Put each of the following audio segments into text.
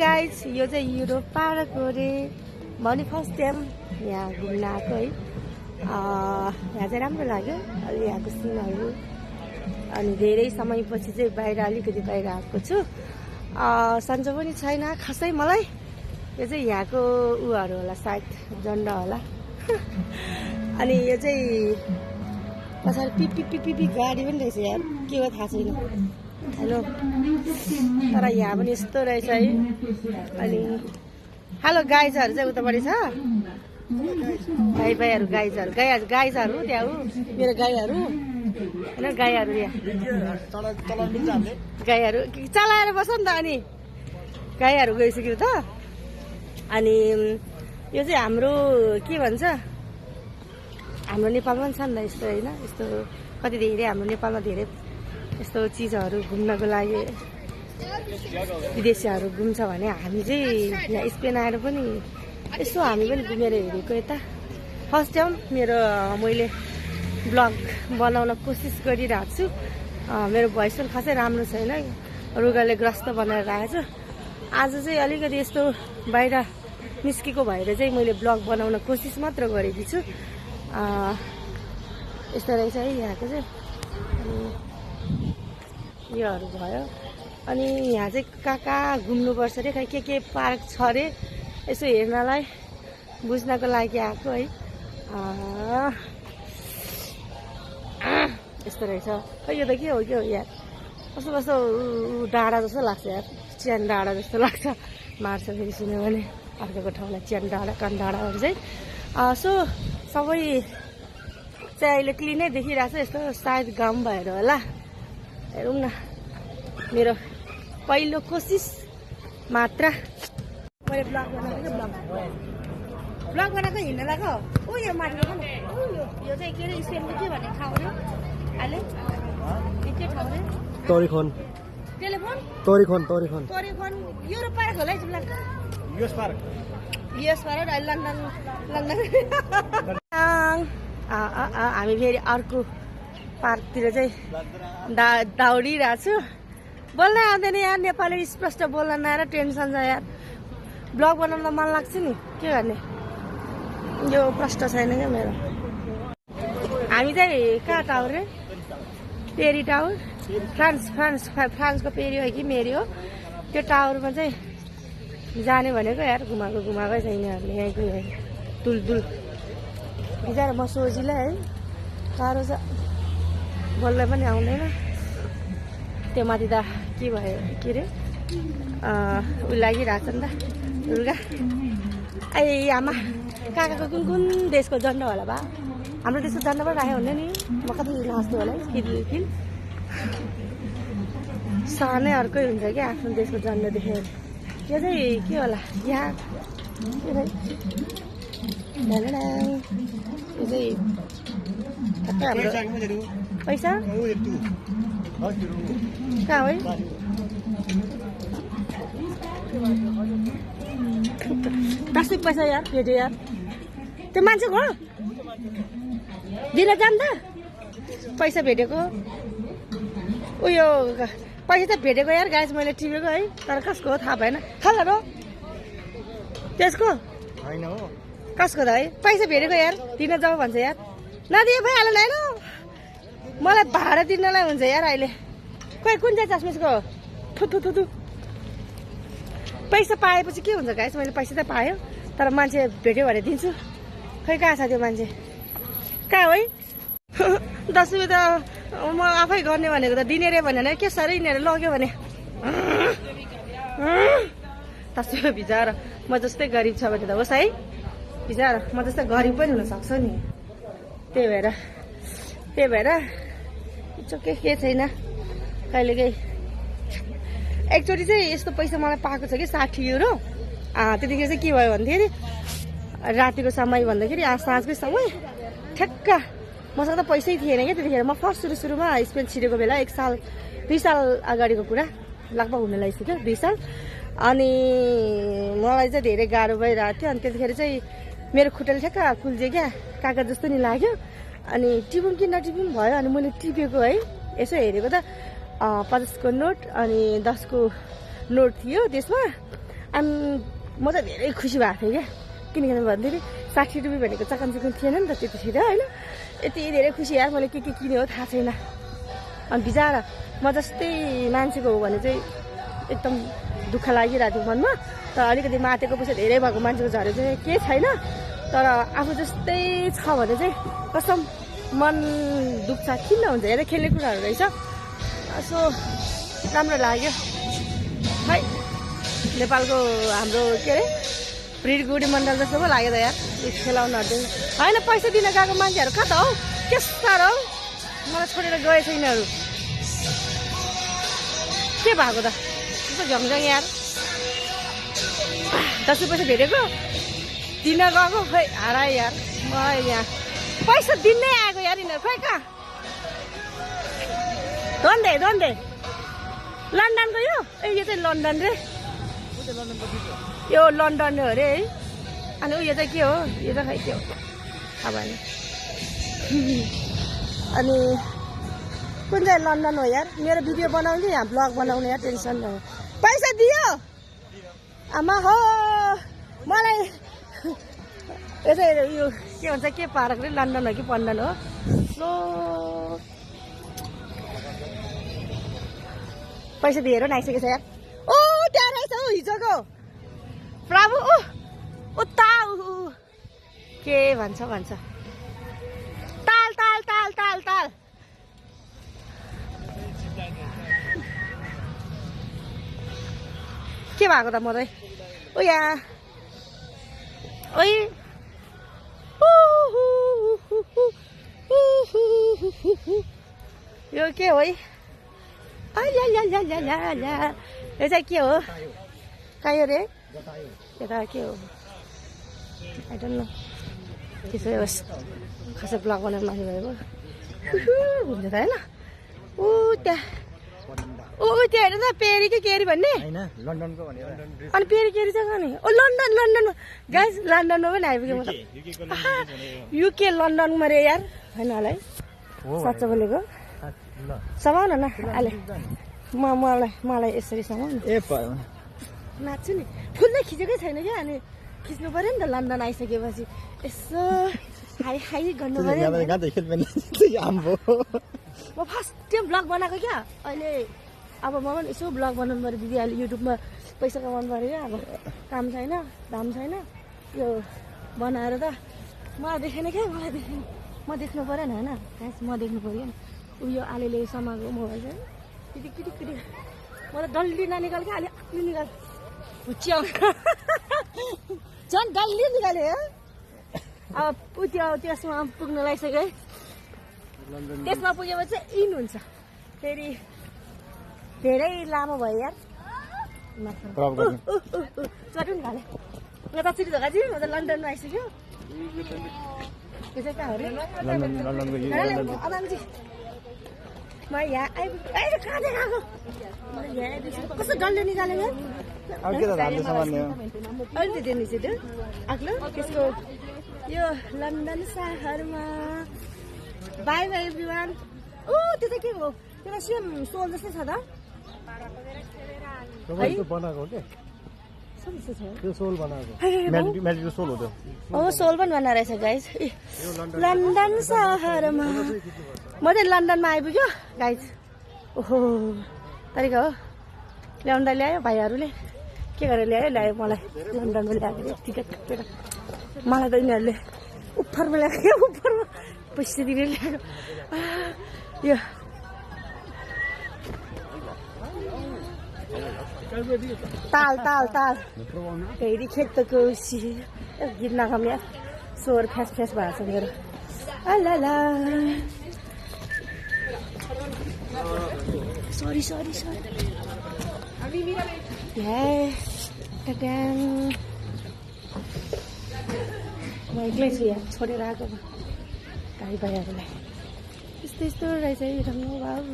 Guys, यो चाहिँ Europe park हो रे भने फर्स्ट टाइम यहाँ घुम्न आएको है। यहाँ चाहिँ राम्रो लाग्यो अलि यहाँको सिनहरू। अनि धेरै समयपछि चाहिँ बाहिर अलिकति बाहिर आएको छु। सन्चो पनि छैन खासै मलाई। यो चाहिँ यहाँको उहरू होला सायद झन्डा होला। अनि यो चाहिँ पछाडि पिपी पिपी पिपी गाडी पनि रहेछ यार, के हो थाहा छैन। हेलो, तर यहाँ पनि यस्तो रहेछ है। अनि हेलो गाइजहरू चाहिँ उतापट्टि छ। भाइ भाइहरू गाइजहरू गाइजहरू त्यहाँ हो मेरो गाईहरू होइन, गाईहरू यहाँ गाईहरू चलाएर बस नि त। अनि गाईहरू गइसक्यो त। अनि यो चाहिँ हाम्रो के भन्छ, हाम्रो नेपालमा पनि छ नि त यस्तो होइन। यस्तो कति धेरै हाम्रो नेपालमा धेरै यस्तो चिजहरू घुम्नको लागि विदेशीहरू घुम्छ भने हामी चाहिँ यहाँ स्पेन आएर पनि यसो हामी पनि घुमेर हेरेको यता। फर्स्ट टाइम मैले ब्लग बनाउन कोसिस गरिरहेको छु। मेरो भोइस पनि खासै राम्रो छैन, रुगाले ग्रस्त बनाएर आएको छु। आज चाहिँ अलिकति यस्तो बाहिर निस्केको भएर चाहिँ मैले ब्लग बनाउन कोसिस मात्र गरेकी छु। यस्तो रहेछ है यहाँको चाहिँ। योहरू भयो। अनि यहाँ चाहिँ कहाँ घुम्नुपर्छ अरे, खै के पार्क छ अरे यसो हेर्नलाई बुझ्नको लागि आएको है। यस्तो रहेछ खै। यो त के हो यार, कस्तो कस्तो डाँडा जस्तो लाग्छ यार, च्यान डाँडा जस्तो लाग्छ। मार्छ फेरि सुन्यो भने अर्को ठाउँलाई च्यान डाँडा कान डाँडाहरू चाहिँ। सो सबै चाहिँ अहिले क्लिनै देखिरहेको छ। यस्तो सायद गाउँ भएर होला। हेरौँ न, मेरो पहिलो कोसिस मात्र। मैले ब्लग बनाएको हिँड्न लगाएको। यो माथिको यो चाहिँ के अरे स्पेनको के भन्ने ठाउँ हो अहिले? के ठाउँ रे? तोरीखोन युरोप पार्क होला है तिमीलाई? युएस पार्क लन्डन हामी फेरि अर्को पार्कतिर चाहिँ दौडिरहेको छु। बोल्न आउँदैन यार, नेपाली स्पष्ट बोल्न नआएर टेन्सन छ यार। ब्लग बनाउन मन लाग्छ नि, के गर्ने। यो प्रष्ट छैन क्या मेरो। हामी चाहिँ कहाँ टावर रे? पेरी टावर, फ्रान्सको पेरी हो कि मेरी हो। त्यो टावरमा चाहिँ जाने भनेको यार, घुमाएकै छैन यिनीहरूले। यहीँको दुलदुल बिचरा म सोझिलै है, साह्रो छ, बोल्न पनि आउँदैन। त्यो माथि त के भयो के अरे उ लागिरहेको छ नि त दुर्गा। आमा कहाँ कुन देशको झन्डा होला बा? हाम्रो देशको झन्डा पनि राखेको हुने नि। म कति हाँस्छु होला है। फिल सानै अर्कै हुन्छ क्या आफ्नो देशको झन्डा देखेर। यो चाहिँ के होला यहाँ के यो चाहिँ हाम्रो पैसा कहाँ है? 10 पैसा यार भेट्यो यार। त्यो मान्छेको हो दिन जान्छ पैसा भेटेको। उयो पैसा त भेटेको यार गाइस, मैले टिपेको है। तर कसको हो थाहा भएन। खाला र त्यसको होइन हो, कसको त है? पैसा भेटेको यार, दिन जाऊ भन्छ यार। नदिए भइहाल्यो होइन, मलाई भाडा दिनलाई हुन्छ यार अहिले। खोइ कुन चाहिँ चस्मिसको थु पैसा पाएपछि के हुन्छ गाइस? मैले पैसा त पायो, तर मान्छे भेट्यो भने दिन्छु। खै कहाँ छ त्यो मान्छे? कहाँ हो है? 10 रुपियाँ त म आफै गर्ने भनेको त दिने रे भनेर के साह्रै यिनीहरू लग्यो भने 10 रुपियाँ बिचरा। म जस्तै गरिब छ भने त होस् है बिचरा। म जस्तै गरिब पनि हुनसक्छ नि। त्यही भएर के छैन कहिलेकाहीँ। एकचोटि चाहिँ यस्तो पैसा मलाई पाएको छ कि 60 युरो। त्यतिखेर चाहिँ के भयो भन्दाखेरि रातिको समय भन्दाखेरि साँझकै समय ठ्याक्क मसँग त पैसै थिएन क्या त्यतिखेर। म फर्स्ट सुरुमा स्पेन छिरेको बेला 2 साल अगाडिको कुरा लगभग हुन लागिसक्यो, 2 साल। अनि मलाई चाहिँ धेरै गाह्रो भइरहेको थियो। अनि त्यतिखेर चाहिँ मेरो खुट्टाले ठ्याक्क कुल्झ्यो क्या, कागज जस्तो नि लाग्यो। अनि टिपौँ कि नटिपौँ भयो। अनि मैले टिपेको है, यसो हेरेको त 50 को नोट अनि 10 को नोट थियो त्यसमा। म त धेरै खुसी भएको थिएँ क्या किनकि भन्दै 60 रुपियाँ भनेको चकन थिएन नि त त्यतिखेर होइन यति धेरै खुसी यार मैले के किने हो थाहा छैन अनि बिचारा म जस्तै मान्छेको हो भने चाहिँ एकदम दुःख लागिरहेको थियो मनमा तर अलिकति मातेको पैसा धेरै भएको मान्छेको झरे चाहिँ के छैन तर आफू जस्तै छ भने चाहिँ कसम मन दुख्छ किन हुन्छ हेर खेल्ने कुराहरू रहेछ सो राम्रो लाग्यो है नेपालको हाम्रो के अरे ब्रिड गुडी मण्डल जस्तो पो लाग्यो त यार खेलाउनहरू होइन पैसा दिन गएको मान्छेहरू कहाँ त हौ के साह्रो हौ मलाई छोडेर गएछ यिनीहरू के भएको त यस्तो झङझङ यार 10 रुपियाँ भेटेको दिन गएको खै हराए यार म यहाँ पैसा दिनै आएको यार यिनीहरू खै कहाँ धन्दे लन्डनको यो यो चाहिँ लन्डन रे यो लन्डन हो अरे है अनि यो चाहिँ के हो यो चाहिँ खै के हो थाहा भएन अनि कुन चाहिँ लन्डन हो यार मेरो भिडियो बनाउने यहाँ ब्लग बनाउने यार टेन्सन भयो पैसा दियो आमा हो मलाई यो चाहिँ यो के भन्छ के पार्क रे लन्डन हो कि पन्डन हो लो पैसा दिएर नि आइसकेको छ यार ओ त्यहाँ रहेछ हौ हिजोको प्रभु उता के भन्छ ताल के भएको त मलाई ओ यहाँ ओइ यो के हो यो चाहिँ के हो कहाँ रे यता के हो आई डोन्ट नो त्यसै होस् खासै ब्लग बनाउनु माथि भएको हुन्छ त होइन ऊ त्यहाँ हेर्नु त पेरी कि केरी भन्ने अनि पेरी केरी चाहिँ नि ओ लन्डनमा गाइस लन्डनमा पनि आइपुग्यो म त युके लन्डनमा रे यार होइन होला है साँच्चो बोलेको समाउन न अहिले मलाई यसरी समाउनु नाच्छु नि फुल्दै खिचेकै छैन क्या अनि खिच्नु पऱ्यो नि त लन्डन आइसकेपछि यसो हाई गर्नु पऱ्यो म फर्स्ट टाइम ब्लग बनाएको क्या अहिले अब म पनि यसो ब्लग बनाउनु पऱ्यो दिदी अहिले युट्युबमा पैसा कमाउनु पऱ्यो क्या अब काम छैन दाम छैन यो बनाएर त मलाई देखेन क्या म देख्नु पऱ्यो नि होइन म देख्नु पऱ्यो नि उयो आलेले समाएको मोबाइल चाहिँ पिटिक म त डल्ली ननिकाल क्या अलि आफूले निकाल हुच्याउ झन् डल्ली निकाल्यो है अब त्यसमा पुग्न लागिसक्यो है त्यसमा पुगेपछि चाहिँ इन हुन्छ फेरि धेरै लामो भयो यार चटुन खाले म त छिटो धोका म त लन्डनमा आइसक्यो त्यो चाहिँ कहाँ हो रे म यहाँ आइपुग्यो कहाँ देखाएको कस्तो डल्ले निकालेको अहिले दिनु छिटो आग्लो त्यसको यो लन्डन सहरमा बाई बाई एभ्रिवान ओ त्यो चाहिँ के हो त्यो सेम सोल जस्तै छ त सोल पनि बनाएर रहेछ गाइज लन्डन सहरमा म चाहिँ लन्डनमा आइपुग्यो गाइज ओहो तरिका हो ल्याउँदा ल्यायो भाइहरूले के गरेर ल्यायो मलाई लन्डनमा ल्याएको टिकट काटेर मलाई त यिनीहरूले उपरमा ल्याएको उपरमा पैसा दिएर ल्याएको यो ताल फेरि खेतको गीत नखाम यार स्वर फ्यास भएको छ मेरो अला सरी म एक्लै छु यहाँ छोडेर आएको भाइ भाइहरूलाई यस्तो रहेछ है राम्रो बाबु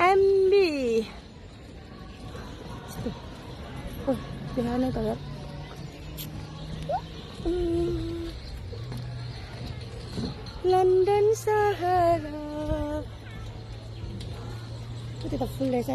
एमबी देखाउने त लन्डन सहर त्यो त फुल रहेछ है